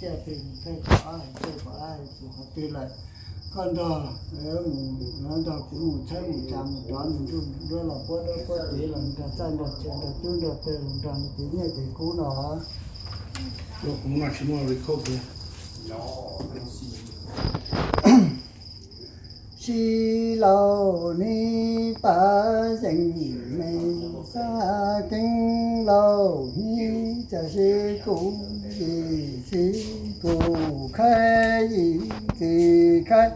Tsiaj pem mus thawj qhov, thawj qhov hais txog qhov twg lawm, koj nrog, mus, nrog kuv mus tshawb mus tsa mus rov mus nruj mus duab los puab duab puab cev los nrog txawj nrog txia nrog cub nrog pawg los nrog nws cev nyiaj cev kub no. Ua kuv no tsis muaj record tiag. Sib laug neb pab yeej me xab keeb laug neb, tam sim kuv yim txiv kuv khaib yim txiv khaib.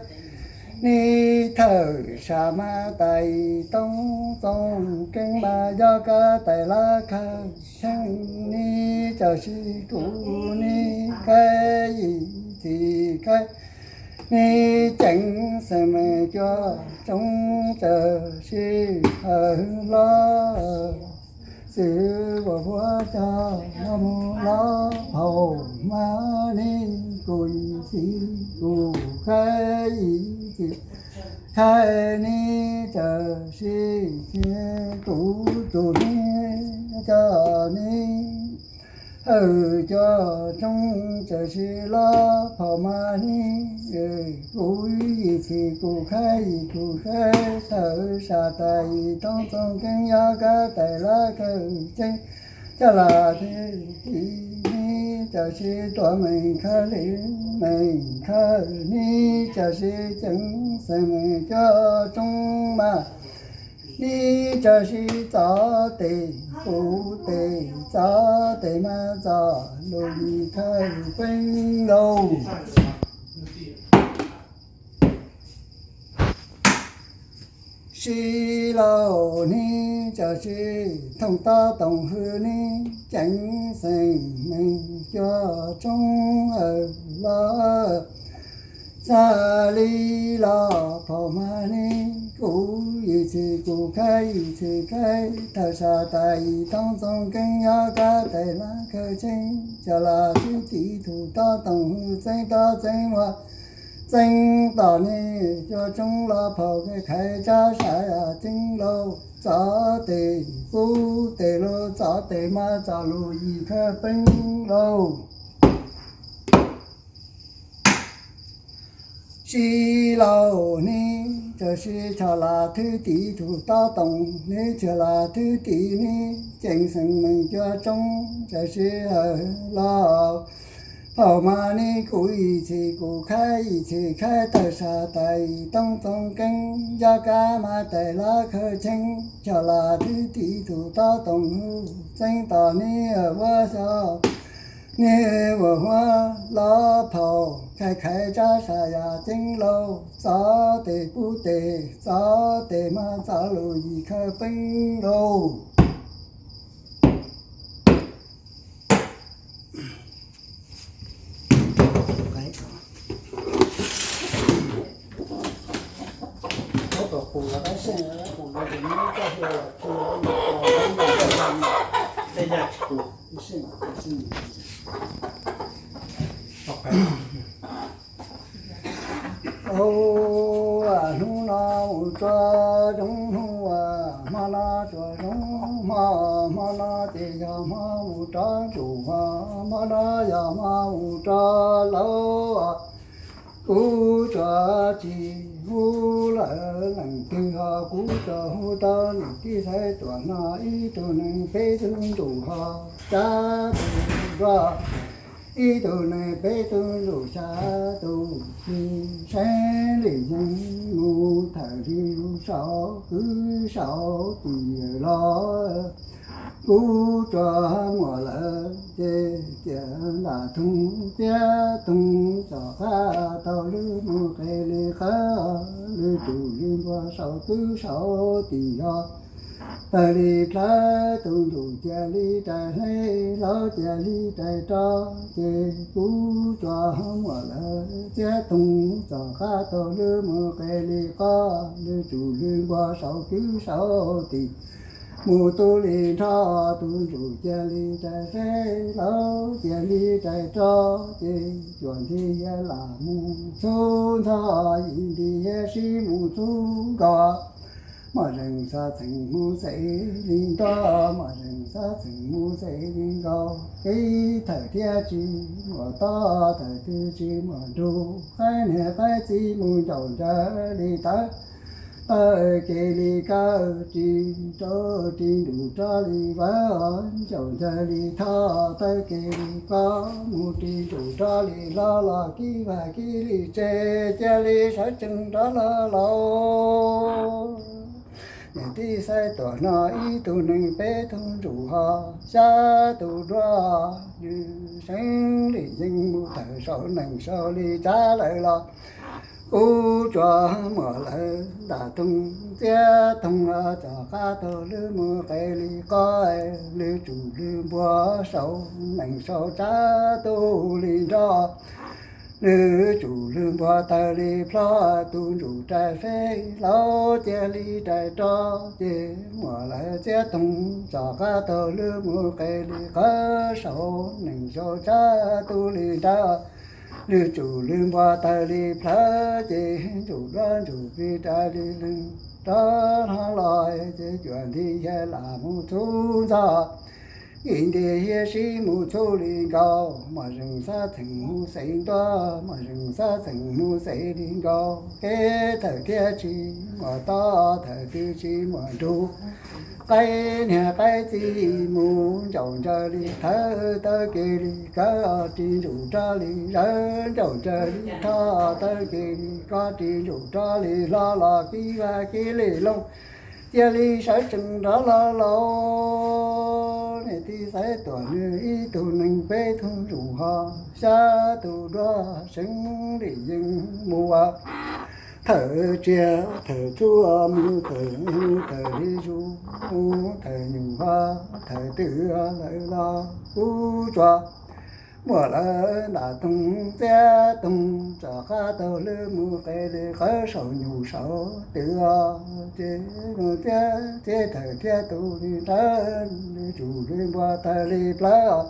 Neb thawm sam mas tais toob txoos keeb mas yog kab tais lab khaws tsheej. Neb tam sim kuv neb khaib yim txiv khaib. Neb ceev xeem meem cua tsoob tam sim hawm los xwb ua huab cog mus los phaum mas neb kuv yim txiv kuv khaib yim txiv khaib. Neb tam sim kuv tus neb coj neb hawm cua tsoob tam sim los phaum mas neb kuv yim txiv kuv khaib yim kuv khaib. Thawm sam tais toob txoos keeb yog kab tais lab khaws tsheej, coj los thwj tim neb tam sim tuam meem khawb li meem khawb. Neb tam sim ceev xeem meem cua tsoob mas neb tam sim txov tes puv tes txov tes mas txov lus yim khawb peeb lauj. Sib laug neb tam sim thooj tob toom hwj neb ceev xeem meem cua tsoob hawm los xab li los phaum mas neb kuv yim txiv kuv khaib yim txiv khaib. Thawm sam tais toob txoos keeb yog kab tais lab khaws tsheej, coj los thwj tim thum tob toom hwj txeeb tob txeeb muag txeeb tom neb cua tsoob los phaum khaib tsab sam yam ceeb lauj. Txov tes puv tes lauj, txov tes mas txov lus yim khawb peeb lauj. Sib laug neb tam sim coj los thwj tim thum tob toom, neb coj los thwj tim neb ceev xeem meem cua tsoob tam sim hawm los phaum mas neb kuv yim txiv kuv khaib yim txiv khaib. Thawm sam tais toob txoos keeb yog kab mas tais lab khaws tsheej, coj los thwj tim thum tob toom hwj txeeb tom neb ua xyov neb ua huab los phaum khaib khaib tsab sam yam ceeb lauj. Txov tes puv tes txov tes mas txov lus yim khawb peeb lauj. Hnub no mus tsuag zoov hnub, hmo no tsuag zoov hmo, hmo no ces yog hmo mus rov ntsuj, hmo no yog hmo mus rov laub. Kuv tsuas tsis hu lawm leej twg ho, kuv tsuas hu tau niam tij Xaiv Tuam no ib tug neeg peb tug ntsuj ho, Tsav Tuam Nruas ib tug neeg peb tug ntsuj, Xya Tuam Ci Saib Lis Yeeb mus thawm li saum kwv saum tij los. Kuv tsuas muaj lawm ces cia nram thooj txiav thooj tsom qab tau lwm mus qe li qab, lwm tus lwm npua saum kwv saum tij los. Tawg li plawv tus ntsuj cia li rais hle, laub cia li rais rau, ces kuv tsuas muaj lawm txiav thooj tsom qab tau lwm mus qe li qab, lwm tus lwm npua saum kwv saum tij. Mus tu li nrho tus ntsuj cia li rais hle, laub cia li rais rau, ces cuam nti hiav lam mus txhub ntxhov, yim nti hiav sib mus txhub nkos. mos zees xav txheem mus xev li nrog, mos zees xav txheem mus xev li nkaus, kev thawm thiab tsis muaj to, thawm twg tsis muaj nrug, qaib niag qaib txiv mus ncaum ncaws li tawv, tawv kev li kawg, ris nraum ris nruj rov li vawv, ncaum ncaws li thoj, tawv kev li koj mus ris nruj rov li hlo, los kib vaj kib li tse, cia li sawv tsees rov los lauj. Niam tij Xaiv Tuam no ib tug neeg peb tug ntsuj ho xya tus duab, nws seev li yeej mus thawm saum nees saum li tsav lawm los kuv tsuas muaj lawv ntam toog txiab toog, tsom qab taug lwb mus qe li qoj, lwm tsum lwm npua saum nees saum tsav tu li nrog, lwm tsum lwm npua tawg li plho, tus ntsuj rais feb laub cia li rais roj, ces muaj lawv txiab toog tsom qab taug lwb mus qe li qoj saum nees saum tsav tu li nrog, lwm tsum lwm npua tawg li plhawv, ces ntsuj duab ntsuj plig rais li leeg rov hlo los, ces cuam nti yawg lam mus txhub ntxog, yim nti yawg sib mus txhub li nkaus, mos zees xav txheem mus xev ntua, mos zees xav txheem mus xev li nkaus, kev thawm thiab tsis muaj to, thawm twg tsis muaj nrug, qaib niag qaib txiv mus ncaum ncaws li thawv, tawv kev li kawg, ris nruj rov li zawv, ncaum ncaws li thoj, tawv kev li koj, ris nruj rov li hlo, los kib vaj kib li loog, cia li sawv tsees rov los lauj. Niam tij Xaiv Tuam nws ib tug neeg peb tug ntsuj ho xya tus duab, seev li yeej mus ua thawm tsiaj thawm txhu, mus thawm thawm li zus, mus thawm nyuj ho thawm twm lawm los kuv tsuas muaj lawv ntam toog txiab toog tsom qab taug lwb mus qe li qoj saum nyuj saum twm, ces mus txiab txiab thawm thiab tu li nrog, lwm tsum lwm npua tawg li plhawv,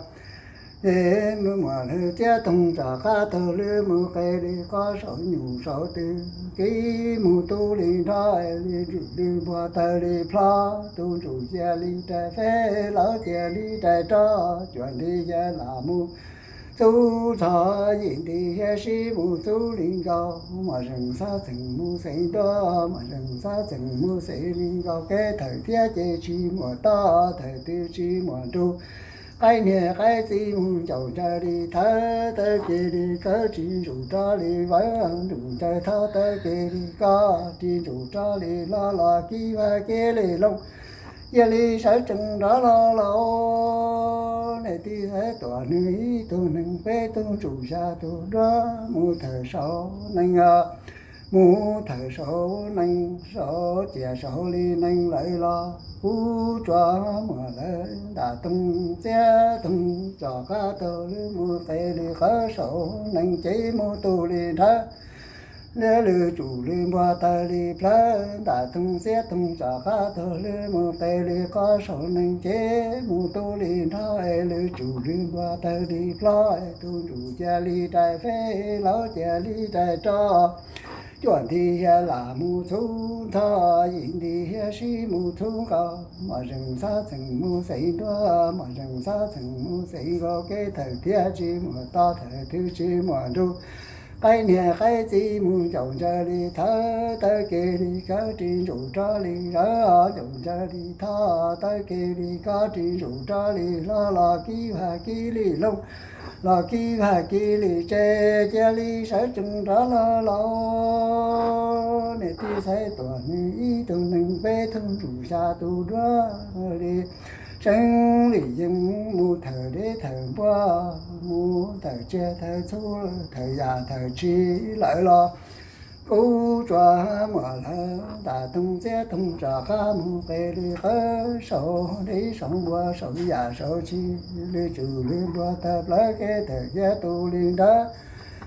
ces muaj lawv txiab toog tsom qab taug lwb mus qe li qoj saum nyuj saum twm, kev mus tu li nrog, lwm tsum lwm npua tawg li plho, tus ntsuj cia li rais feb laub cia li rais roj, cuam nti yawg lam mus txhub ntxog, yim nti yawg sib mus txhub li nkaus, mos zees xav txheem mus xev ntua, mos zees xav txheem mus xev li nkaus, kev thawm thiab ces tsis muaj to, thawm twg tsis muaj nrug, qaib niag qaib txiv mus ncaum ncaws li thawv, tawv kev li kawg, ris nruj rov li vawv, nruj ncaws thoj, tawv kev li koj, ris nruj rov li hlo, los kib vaj kib li loog, cia li sawv tsees rov los lauj. Niam tij Xaiv Tuam nws ib tug neeg peb tug ntsuj xya tus duab, mus thawm saum nees, mus thawm saum nees saum tsiaj saum li nees lawm los kuv tsuas muaj lawv ntam toog txiab toog tsom qab taug lwb mus qe li qoj saum nees, ces mus tu li nrog, lwm tsum lwm npua tawg li plhawv, ntam toog txiab toog tsom qab taug lwb mus qe li qoj saum nees, ces mus tu li nrog, lwm tsum lwm npua tawg li plhawv, tus ntsuj cia li rais feb laub cia li rais roj, cuam nti yawg lam mus txhub ntxog, yim nti yawg sib mus txhub nkaus, mos zees xav txheem mus xev ntua, mos zees xav txheem mus xev nkaus, kev thawm thiab tsis muaj to, thawm twg tsis muaj nrug, qaib niag qaib txiv mus ncaum ncaws li thawv, tawv kev li kawg, ris nruj rov li zawv, ncaum ncaws li thoj, tawv kev li koj, ris nruj rov li hlo, los kib vaj kib li loog, los kib vaj kib li tse, cia li sawv tsees rov los lauj. Niam tij Xaiv Tuam nws ib tug neeg peb tug ntsuj xya tus duab li, seev li yeej mus thawm deb thawm npua, mus thawm tsiaj thawm txhu, thawm yam thawm tsi lawm los kuv tsuas muaj lawv ntam toog txiab toog tsom qab mus qe li qoj saum deb saum npua saum yam saum tsi, lwm tsum lwm npua tawg plawv, kev thawm thiab tu li nrog,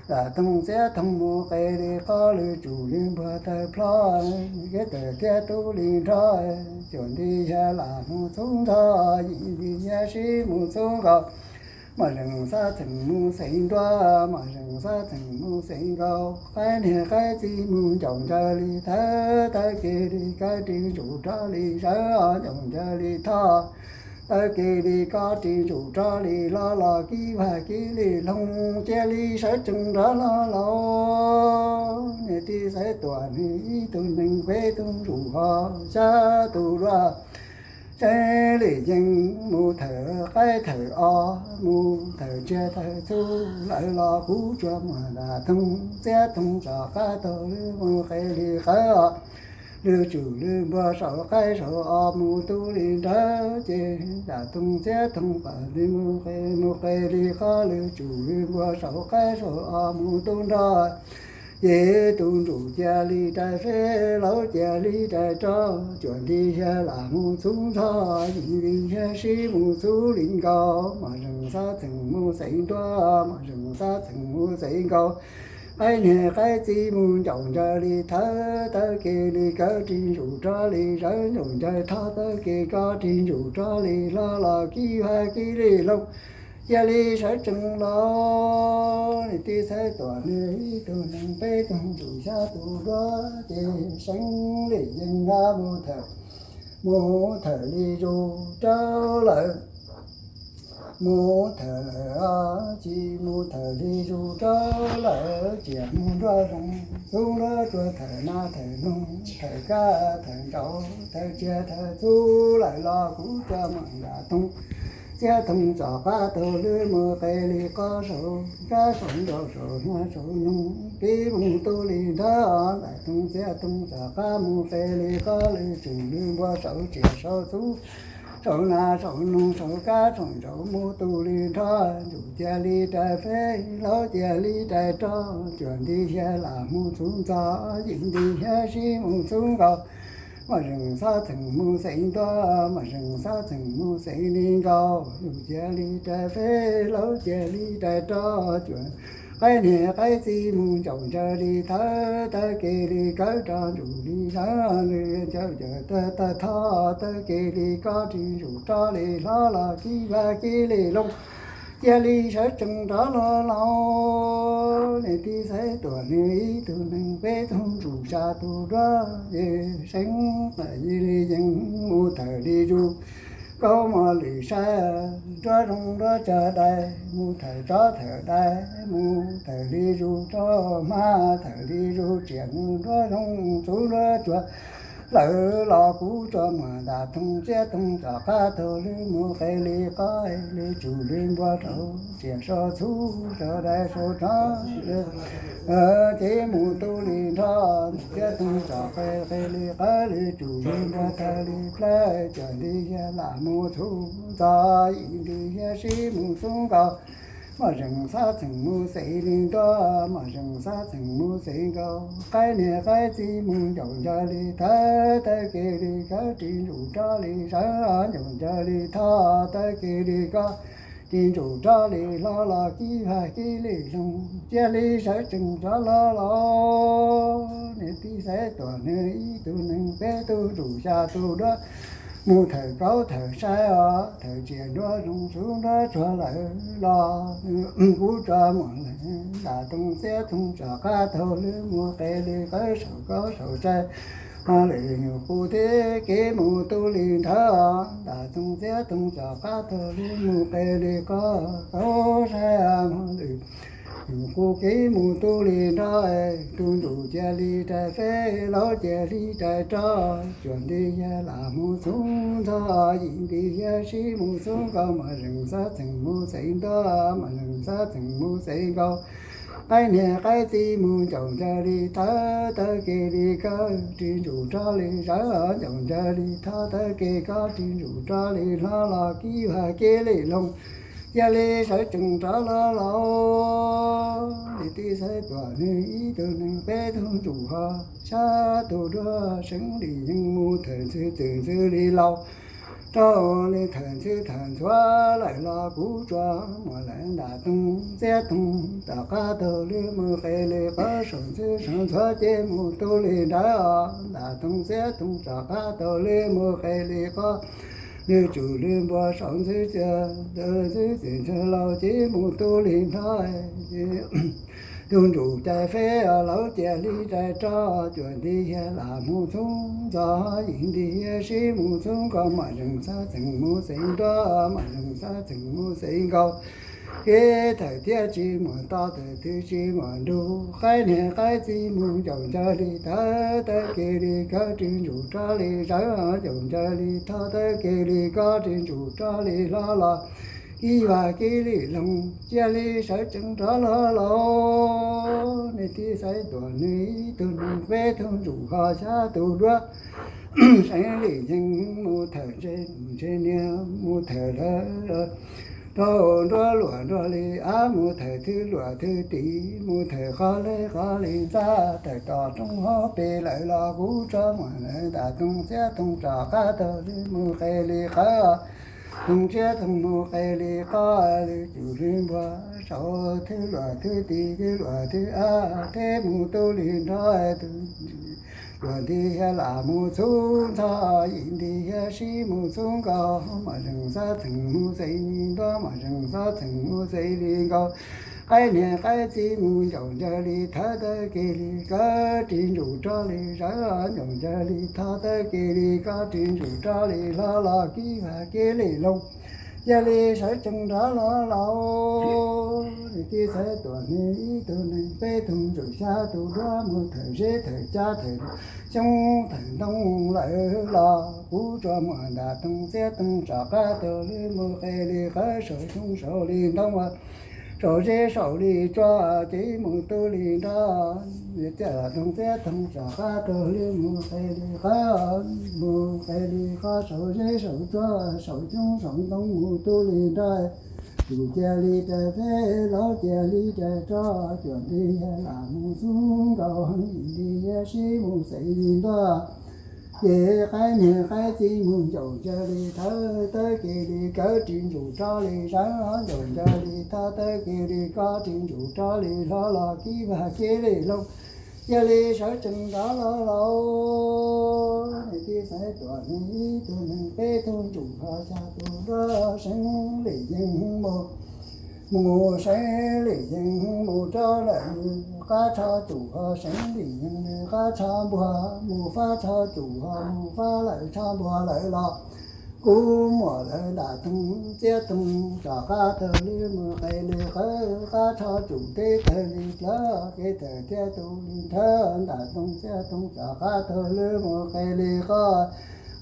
ntam toog txiab toog mus qe li qoj, lwm tsum lwm npua tawg plhawv, kev thawm thiab tu li nrog, cuam nti yawg lam mus txhub ntxog, yim nti yawg sib mus txhub nkaus, Mos zees xab txheem mus xeev nruab, mos zees xab txheem mus xeev nkaus, qaib niag qaib txiv mus ncaum ncaws li thawb, tawb kev li kawb ris ntsum rov li sawv, ncaum ncaws li thoj, tawb kev li kob ris ntsum rov li hlob, los kib vaj kib li loog, cia li sawv tsees nrov hlo lauj. Niam tij Xaiv Tuam nws ib tug neeg, peb tug ntsuj ho xya tus duab. Seev Lis Yees mus thawm qaib thawm os, mus thawm tsiaj thawm txhu lawm los kuv tsuas muag nram Toog Txiab Toog tsom qab taug lwb mus qe li qawb os. Lwm tsum lwm npua saum qaib saum os, mus tu li nrawv ces nram Toog Txiab Toog pam li mus qe, mus qe li qawb, lwm tsum lwm npua saum qaib saum os, mus tu nrog ces tus ntsuj cia li rais feb, laub cia li rais roj, cuam nti xya lam mus txhub ntxhov, yim nti xya sib mus txhub li nkaus, mos zees xab txheem mus xeev nruab, mos zees xab txheem mus xeev nkaus, qaib niag qaib txiv mus ncaum ncaws li thawb, tawb kev li kawb ris ntsum rov li sawv, ncaum ncaws thoj, tawb kev kob ris ntsum rov li hlob, los kib vaj kib li loog, cia li sawv tsees lauj. Niam tij Xaiv Tuam nws ib tug neeg, peb tug ntsuj xya tus duab, ces Seev Lis Yees mus thawm, mus thawm li zus rau lawm, mus thawm lawm, tsis mus thawm li zus rau lawm, tsiam mus nruab zoov txhub nruab tsuag, thawm nas thawm noog, thawm kab thawm ntsaum, thawm tsiaj thawm txhu lawm los kuv tsuas muag nram Toog Txiab Toog tsom qab taug lwb mus qe li qawb, saum kab saum ntsaum, saum nas saum noog, kib mus tu li nrab, nram Toog Txiab Toog tsom qab mus qe li qawb, lwm tsum lwm npua saum tsiaj saum txhu, saum nas saum noog, saum kab saum ntsaum, mus tu li nrab, ntsuj cia li rais feb, laub cia li rais roj, cuam nti xya lam mus txhub ntxhov, yim nti xya sib mus txhub nkaus, mos zees xab txheem mus xeev nruab, mos zees xab txheem mus xeev li nkaus, ntsuj cia li rais feb, laub cia li rais roj, cuam qaib niag qaib txiv mus ncaum ncaws li thawb, tawb kev li kawb roj ntsum li sawv, ncaum ncaws tawb tawb thoj, tawb kev li kob ris ntsum rov li hlob, los kib vaj kib li loog, cia li sawv tsees nrov hlo lauj. Niam tij Xaiv Tuam nws ib tug neeg, peb tug ntsuj xya tus duab, ces Seev Lis Yees mus thawm li zus, kaub mos lwm saib, nruab zoov nruab tsag dais, mus thawm tsov thawm dais, mus thawm li zus rau hmab, thawm li zus tsiaj, mus nruab zoov txhub nruab tsuag lawm los kuv tsuas muag nram Toog Txiab Toog tsom qab taug lwb mus qe li qawb, lwm tsum lwm npua saum tsiaj saum txhu, saum dais saum tsov, ces mus tu li nrab, Txiab Toog tsom qe, qe li qawb, lwm tsum lwm npua tawg li plab, cuam nti xya lam mus txhub ntxhov, yim nti xya sib mus txhub nkaus, mos zees xab txheem mus xeev li nrab, mos zees xab txheem mus xeev nkaus, qaib niag qaib txiv mus ncaum ncaws li thawb, tawb kev li kawb ris ntsum rov li sawv, ncaum ncaws li thoj, tawb kev li kob ris ntsum rov li hlob, los kib vaj kib li loog, cia li sawv tsees rov hlo lauj. Niam tij Xaiv Tuam nws ib tug neeg, peb tug ntsuj xya tus duab, mus thawm kaub thawm saib os, thawm tsiaj nruab zoov txhub nruab tsuag lawm los kuv tsuas muag nram Toog Txiab Toog tsom qab taug lwb mus qe li qawb, saum kaub saum saib, mos lwm nyuam qus thiab kev mus tu li nrab, nram Toog Txiab Toog tsom qab taug lwb mus qe li qawb, kaub saib mos lwm nyuam qus kev mus tu li nrab, tus ntsuj cia li rais feb, laub cia li rais roj, cuam nti xya lam mus txhub ntxhov, yim nti xya sib mus txhub nkaus, mos zees xab txheem mus xeev nrab, mos zees xab txheem mus xeev nkaus, qaib niag qaib txiv mus ncaum ncaws li thawb, tawb kev li kawb ris ntsum rov li sawv, ncaum ncaws li thoj, tawb kev kob ris ntsum rov li hlob, los kib vaj kib li loog, cia li sawv tsees rov hlo lauj. Niam tij Xaiv Tuam nws ib tug neeg, peb tug ntsuj ho xya tus duab, Seev Lis Yees mus thawm ntxhw txwm ntxhw li laus, rau li thawm ntxhw thawm ntxhuav lawm los kuv tsuas muag lawm nram Toog Txiab Toog tsom qab taug lwb mus qe li qawb, saum ntxhw saum ntxhuav ces mus tu li nrab, nram Toog Txiab Toog tsom qab taug lwb mus qe li qawb, lwj tsum lwj npua saum ntxwb, ntxwb txwm ntshaw laus ces mus tu li nrho. Tug ntsuj cai feb laus cia li rais roj, cuam nti hiav lam mus txhub ntxov, yim nti hiav sib mus txhub nkaus, mam zeem xav txheem mus xev ntuag, mam zeem xav txheem mus xev nkaus. Kev thawm thiab tsis muaj to, thawm twg tsis muaj nrug, qaib niag qaib txiv mus ncaum ncaws li thawv, tawv kev li kawg, ris ntsum rov li zawv, ncaum ncaws li thov, tawv kev li kawg, ris ntsum rov li hlob los, kib vaj kib li loog, cia li sawv tsees rov los lauj. Nws tib xaiv tuam nws ib tug neeg, peb tug ntsuj ho xya tus duab, seev li yeej mus thawm ntshe, ntshe niag mus thawm lawv rau nruab luam nruab li av, mus thawm thwj luam thwj tim, mus thawm qhov lej qhov li ntxa, thawm tom roob hauv pes lawm los kuv tso muag lawm ntam toog txiab toog rov qab taug lwm mus qe li qawv, toog txiab toog mus qe li qawv, lwj tsum lwj npua saum thwj luam thwj tim, thwj luam thwj av, teb mus tu li nrog tus luam nti hiav lam mus txhub ntxov, yim nti hiav sib mus txhub nkaus, mam zeem xav txheem mus xev li ntuag, mam zeem xav txheem mus xev li nkaus. Qaib niag qaib txiv mus ncaum ncaws li thawv, tawv kev li kawg, ris ntsum rov li zawv, ncaum ncaws li thov, tawv kev li kawg, ris ntsum rov li hlob los, kib vaj kev li loog, cia li sawv tsees rov los lauj. Nws tib xaiv tuam nws ib tug neeg, peb tug ntsuj xya tus duab, mus thawm zeb thawm cab thawm xyoob thawm ntoo lawm los kuv tso muag ntam toog txiab toog rov qab taug lwm mus qe li qawv, saum xyoob saum li ntoo, saum zeb saum li tsua, ces mus tu li nrog, txiab toog txiab toog rov qab taug lwm mus qe li qawv, mus qe li qawv, saum zeb saum tsua, saum xyoob saum ntoo mus tu li nrog. Tus cia li rais feb, laus cia li rais roj, cuam nti hiav lam mus txhub nkaus, yim nti hiav sib mus xev li ntuag. Ces qaib niag qaib txiv mus ncaum ncaws li thawv, tawv kev li kawg, ris ntsum rov li zawv, ncaum ncaws li thov, tawv kev li kawg, ris ntsum rov li hlob los, kib vaj kev li loog, cia li sawv tsees rov los lauj. Nws tib xaiv tuam nws ib tug neeg, peb tug ntsuj ho xya tus duab, seev li yeej mus, mus seev li yeej mus rau lawm nws qab tsho tsum, ho seev li yeej nws qab tsho npua, mus fab tsho tsum ho mus fab lawm tsho npua lawm los kuv muag lawm ntam toog txiab toog rov qab taug lwm mus qe li qawv, qab tsho tsum teb tawg li plawv, kev thawm thiab tu li nrhawv, ntam toog txiab toog rov qab taug lwm mus qe li qawv,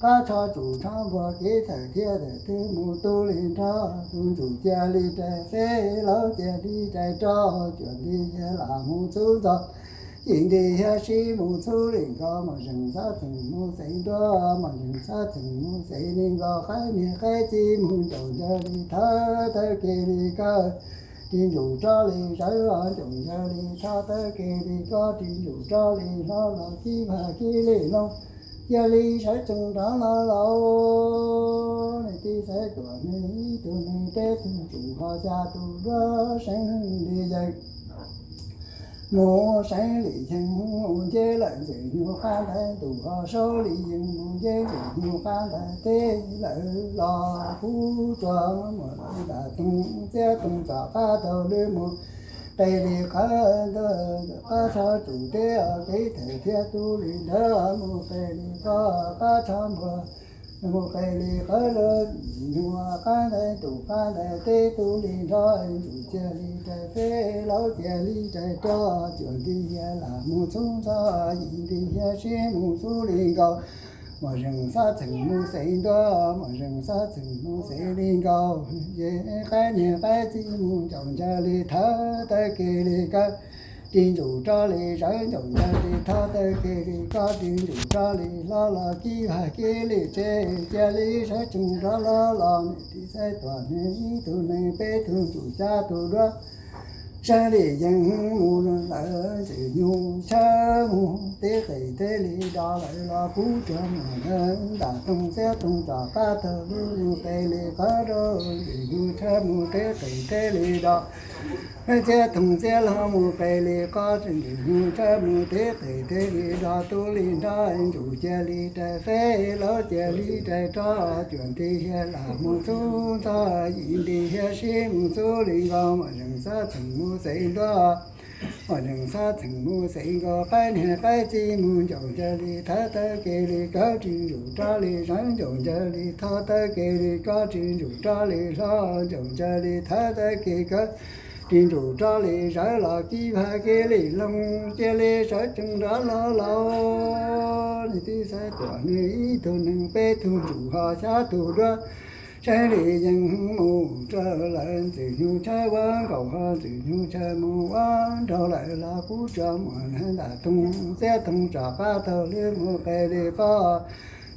qab tsho tsum tsho npua, kev thawm thiab thawm twg mus tu li nrog, tus ntsuj cia li rais feb, laus cia li rais roj, cuam nti hiav lam mus txhub ntxov, yim nti hiav sib mus txhub li nkaus, mam zeem xav txheem mus xev ntuag, mam zeem xav txheem mus xev li nkaus, qaib niag qaib txiv mus ncaum ncaws li thawv, tawv kev li kawg, ris ntsum rov li zawv, ncaum ncaws li thov, tawv kev li kawg, ris ntsum rov li hlob los, kib vaj kev li loog, cia li sawv tsees rov los lauj. Nws tib xaiv tuam nws ib tug neeg, peb tug ntsuj ho xya tus duab, seev li yeej mus seev li yeej mus nce lawm ntxwm nyuag qab ntaiv, ntuj ho saud li yeej mus nce ntxwm nyuag qab ntaiv, teb lawm los kuv tsuas muag lawm ntam toog txiab toog rov qab taug lwm mus qe li qawv, qab tsho tsum teb, kev thawm thiab tu li nrhawv, mus qe li qawv, qab tsho npua, mus qe li qawv, lawm nyuag qab ntaiv, ntuj qab ntaiv, teb tu li nrhawv, ntsuj cia li rais feb, laus cia li rais roj, cuam nti hiav lam mus txhub ntxov, yim nti hiav sib mus txhub li nkaus, mam zeem xav txheem mus xev ntuag, mam zeem xav txheem mus xev li nkaus, ces qaib niag qaib txiv mus ncaum ncaws li thawv, tawv kev li kawg, ris ntsum rov li zawv, ncaum ncaws li thov, tawv kev li kawg, ris ntsum rov li hlob los, kib vaj kev li tsev, cia li sawv tsees rov los los, nws tib xaiv tuam nws ib tug neeg, peb tug ntsuj xya tus duab, Seeb li yeej mus lawm, Ntxwg Nyug Tshawb mus teb qis teb li do lawm los kuv tsuas muaj ntam toog txiab toog rov qab taug lub mus qe li qab rau. Ntxwg Nyug Tshawb mus teb qis teb li do, txiab toog txiab hlo mus qe li qab, Ntxwg Nyug Tshawb mus teb qis teb li do tub li nrab, ntsuj cia li rais feb laub cia li rais rov, cuam nti hiab lam mus txhub ntxhov, yim nti hiab sib mus txhub li nkaus, mas zeeg xab txheem mus xeem ntuab, mas zeeg xab txheem mus xeem nkaus, qaib niag qaib txiv mus ncaum ncaws li thawb tawb kev li kawg, ris ntsuj rov li zeeb ncaum ncaws li thawb tawb kev li kawg, ris ntsuj rov li hlob ncaum ncaws li thawb tawb kev kawg, ris ntsuj rov li zeeb los kib vaj kib li loog cia li sawv tsees nrov hlo los. Nws tib xaiv tuam nws ib tug neeg peb tug ntsuj ho xya tug duab, Seeb li yeej mus rau lawm, Ntxwg Nyug Tshawb ua nkaus ho Ntxwg Nyug Tshawb mus ua nraug lawm los kuv tsuas muaj ntam toog txiab toog rov qab taug lub mus qe li qab.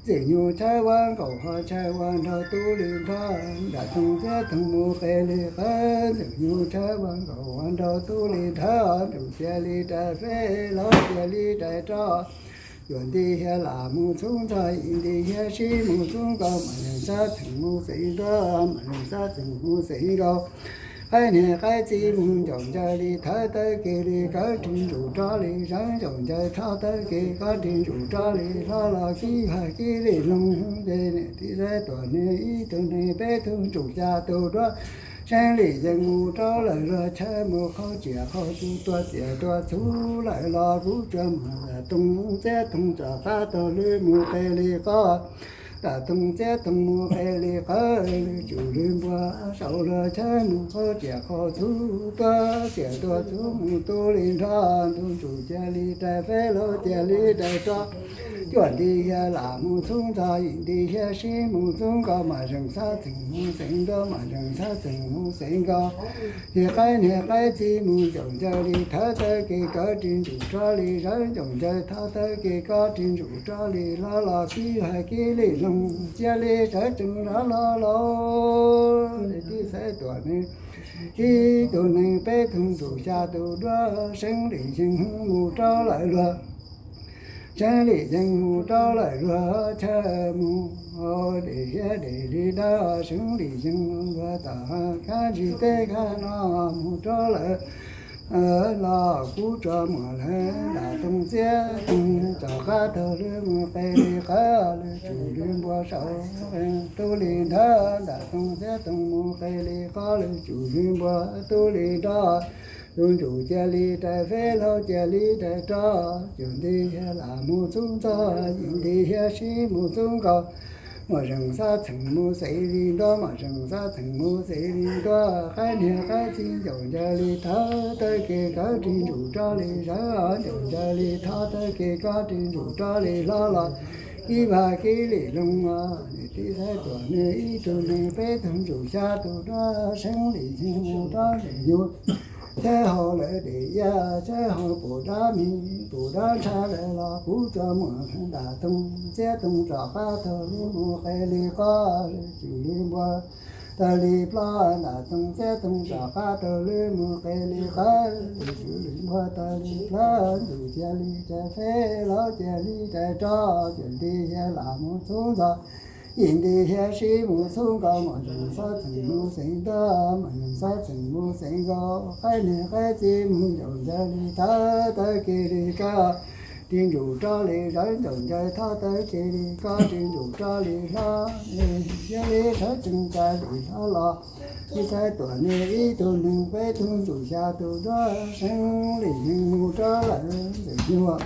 Ntxwg Nyug Tshawb ua nkaus ho Tshawb ua nraug tub li nrab, ntam toog txiab toog mus qe li qab. Ntxwg Nyug Tshawb ua nkaus ua nraug tub li nrab, ntsuj cia li rais feb laub cia li rais rov, cuam nti hiab lam mus txhub ntxhov, yim nti hiab sib mus txhub nkaus, mas zeeg xab txheem mus xeem ntuab, mas zeeg xab txheem mus xeem nkaus, qaib niag qaib txiv mus ncaum ncaws li thawb tawb kev li kawg, ris ntsuj rov li zeeb ncaum ncaws thawb tawb kev kawg, ris ntsuj rov li hlob los kib vaj kib li loog, ces nws tib xaiv tuam nws ib tug neeg peb tug ntsuj xya tug duab, Seeb li yeej mus rau lawm, luag Tshawb mus qhov tsiaj qhov txhu tua txiaj tua txhu lawm los kuv tsuas muaj ntam toog txiab toog rov qab taug lub mus qe li qab, ntam toog txiab toog mus qe li qab, lwm tsum lwm npua saum, luag Tshawb mus qhov tsiaj qhov txhu tua txiaj tua txhu mus tub li nrab, ntsuj cia li rais feb laub cia li rais rov, cuam nti hiab lam mus txhub ntxhov, yim nti hiab sib mus txhub nkaus, mas zeeg xab txheem mus xeem ntuab, mas zeeg xab txheem mus xeem nkaus, ces qaib niag qaib txiv mus ncaum ncaws li thawb tawb kev kawg, ris ntsuj rov li zeeb ncaum ncaws thawb tawb kev kawg, ris ntsuj rov li hlob los kib vaj kib li loog cia li sawv tsees nrov hlo los. Tib xaiv tuam nws ib tug neeg peb tug ntsuj xya tug duab, Seeb li yeej mus rau lawm, luag Seeb li yeej mus rau lawm, luag Tshawb mus deb hiab deb li dawb, Seeb li yeej mus luag tom khab ntsis teb khab no mus rau lawm los kuv tsuas muaj lawm ntam toog txiab toog rov qab taug lub mus qe li qab, lwm tsum lwm npua saum, tub li nrab, ntam toog txiab toog mus qe li qab, lwm tsum lwm npua tub li nrab, lub ntsuj cia li rais feb laub cia li rais rov, cuam nti hiab lam mus txhub ntxhov, yim nti hiab sib mus txhub nkaus, mas zeeg xab txheem mus xeem li ntuab, mas zeeg xab txheem mus xeem li ntuab, qaib niag qaib txiv ncaum ncaws li thawb tawb kev kawg, ris ntsuj rov li zeeb ncaum ncaws li thawb tawb kev kawg, ris ntsuj rov li hlob los kib vaj kib li loog, nws tib xaiv tuam nws ib tug neeg peb tug ntsuj xya tug duab, Seeb li yeej mus rau Ntxwg Nyug Tshawb hauv lawm, deb iab Tshawb hauv pum dab mis pum dab ntsha lawm los kuv tsuas muaj ntam toog txiab toog rov qab taug lub mus qe li qab, lwm tsum lwm npua tawg li plab, ntam toog txiab toog rov qab taug lub mus qe li qab, lwm tsum lwm npua tawg li plab, ntsuj cia li rais feb laub cia li rais rov, cuam nti hiab lam mus txhub ntxhov, yim nti hiab sib mus txhub nkaus, mas zeeg xab txheem mus xeem ntuab, mas zeeg xab txheem mus xeem nkaus, qaib niag qaib txiv mus ncaum ncaws li thawb tawb kev li kawg, ris ntsuj rov li zeeb ncaum ncaws thawb tawb kev li kawg, ris ntsuj rov li hlob, cia li sawv tsees rais li hlob los, tib xaiv tuam nws ib tug neeg peb tug ntsuj xya tug duab, Seeb li yeej mus rau lawm Ntxwg Nyug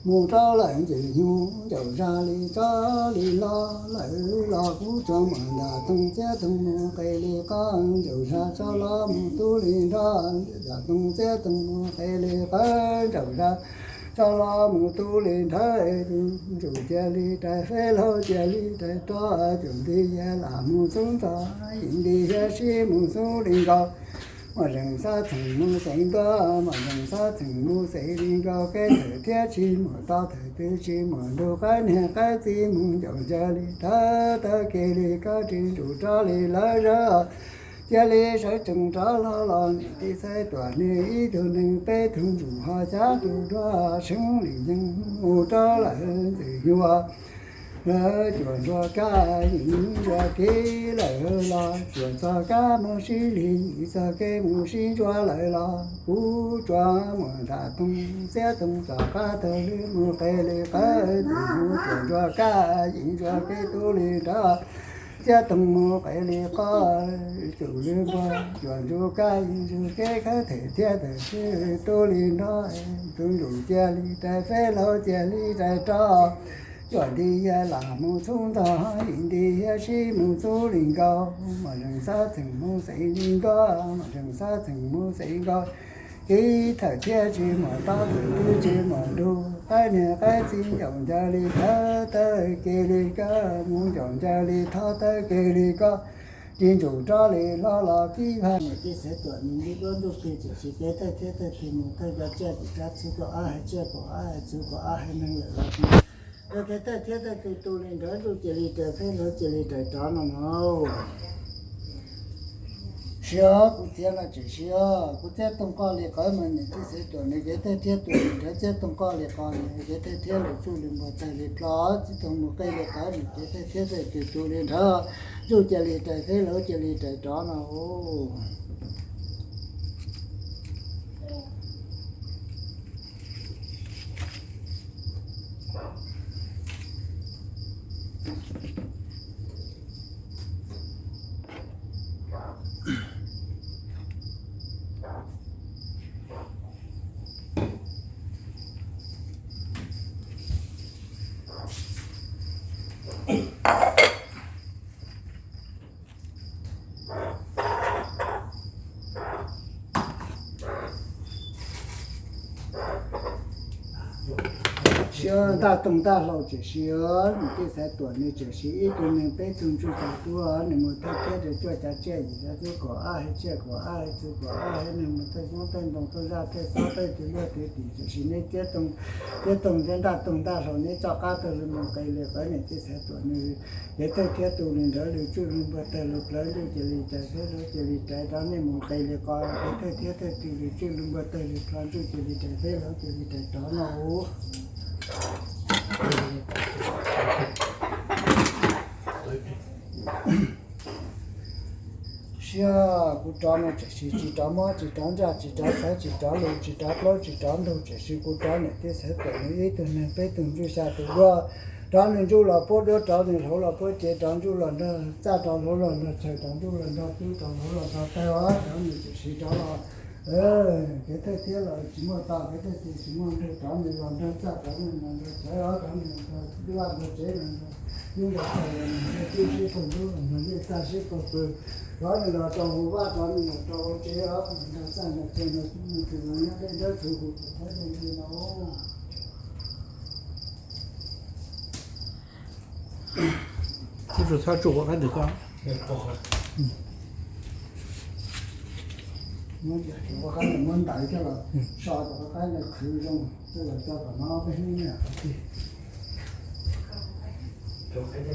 mus rau lawm, Ntxwg Nyug ncaum zag li tsob li hlob lawm los kuv tsuas muaj ntam toog txiab toog mus qe li qab, ncaum zag tsob hlob mus tub li nrab, ntam toog txiab toog mus qe li qab, ncaum zag tsob hlob mus tub li nrab, ntsuj cia li rais feb laub cia li rais rov, cuam nti hiab lam mus txhub ntxhov, yim nti hiab sib mus txhub li nkaus, mas zeeg xab txheem mus xeem ntuab, mas zeeg xab txheem mus xeem li nkaus, kev tawm thiab tsis muaj toj tawm twg tsis muaj ntug, qaib niag qaib txiv mus ncaum ncaws li thawb tawb kev li kawg, ris ntsuj rov li lawv zab, Cia li sawv tsees rov los los niam tij Xaiv Tuam nws ib tug neeg peb tug ntsuj ho xya tus duab seeb li yeej mus rau lawm ntxwg nyuag lawv cuam ntsuag kab yim ntsuag kev lawm los cuam txog kab mus sib lig yim txog kev mus sib ntsuag lawm los kuv tsuas muaj nram toog txiab toog tom qab tawg li mus qe li qawv tus mus cuam ntsuag kab yim ntsuag kev tu li nrov txiab toog mus qe li qawv tus li npog cuam ntsuag kab yim ntsuag kev khawb them thiab tawg tu li nrov tus ntsuj cia li rais feb laug cia li rais rov cuam nti yag lam mus txhub ntog yim nti yag sib mus txhub li nkaus mas zeeg xab txheem mus xeev li nkaus mas zeeg xab txheem mus xeev nkaus kev thawm thiab tsis muaj tob txwm twb tsis muaj nrug qaib niag qaib txiv ncaum ncaws li thawb tawb kev li koj mus ncaum ncaws li thov tawb kev li koj tsis ntsuj rov li hlo los kib vaj niam tij Xaiv Tuam nws nti duab ntuj plig tiam sis kev thawj thiab thawj twg mus thawj cov tsiaj tim rab txhub kaum ob haiv tsiaj kaum ob haiv txhu kaum ob haiv neeg lawm los tsis yog kev thawj thiab thawj twg tu li nrov ntsuj cia li rais feb laug ciali rais rov no no. Siab kuv txiav no tseem siab kuv txiab toog koj li qawv mas niam tij Xaiv Tuam nws kev thawj thiab tu li nrov txiab toog koj li qawv nws kev thawj thiab lus tsuj li npog tawg li plho txiab toog mus qe li qawv nws kev thawj thiab thawj twg tu li nrov ntsuj cia li rais feb laug cia li rais rov no. Siab ntaj toog ntaj hlau tseem siab niam tij Xaiv Tuam nws tseem siv ib tug neeg peb tug ntsuj xyuas tuaj nws mus thawj thiab rau cuaj cav tsiaj yim cav txhu kaum ob haiv tsiaj kaum ob haiv txhu kaum ob haiv neeg mus thawj xyoob thawj ntoo thawj zaj thawj xob thawj tug luaj tug tim tseem siv neb txiab toog, txiab toog thiab ntaj toog ntaj hlau neb txoj qab tawg li mus qe li qawv niam tij Xaiv Tuam nws kev thawj thiab tu li nrov li tsuj li npog tawg li plho ntsuj cia li rais feb laug cia li rais rov nej mus qe li qawv kev thawj thiab thawj tu li tsuj li npog tawg li plho ntsuj cia li rais feb laug cia li rais rov no. Siab kuv rov no tseem siv tsis rov mob tsis rov ntsaj tsis rov xaiv tsis rov lus tsis rov plaub tsis rov ntug tseem siv kuv rov niam tij Xaiv Tuam nws ib tug neeg peb tug ntsuj xya tus duab rov nws ntsuj los puab duab rov nws hlau los puab cev rov ntsuj los nrog txaj rov hlau los nrog chaw rov ntsuj los nrog tub rov hlau los nrog tawg os rov nws tseem siv rov los kev thawj thiab los tsis muaj tau kev thawj thiab tsis muaj nrug rov nws los nrog txaj rov nws los nrog chaw os rov nws los nrog duab nrog tsev los nrog yub nrog tawg los nrog tub sib qaug ntub los nrog yej txaj sib qaug pw rov nws los rau hauv vaj rov nws los rau hauv tsev os nrog txaj nrog chaw nrog tub nrog chaw los nyob deb dawb txhuv hu tus thawb dej li no. Tub tsis txhob tsuj kuv qab ntawm koj. Muab qab ntawm muab ntawd coj los so rau qab ntawd khwv zoo coj los tso kom no peb hnub nyoog qhov twg.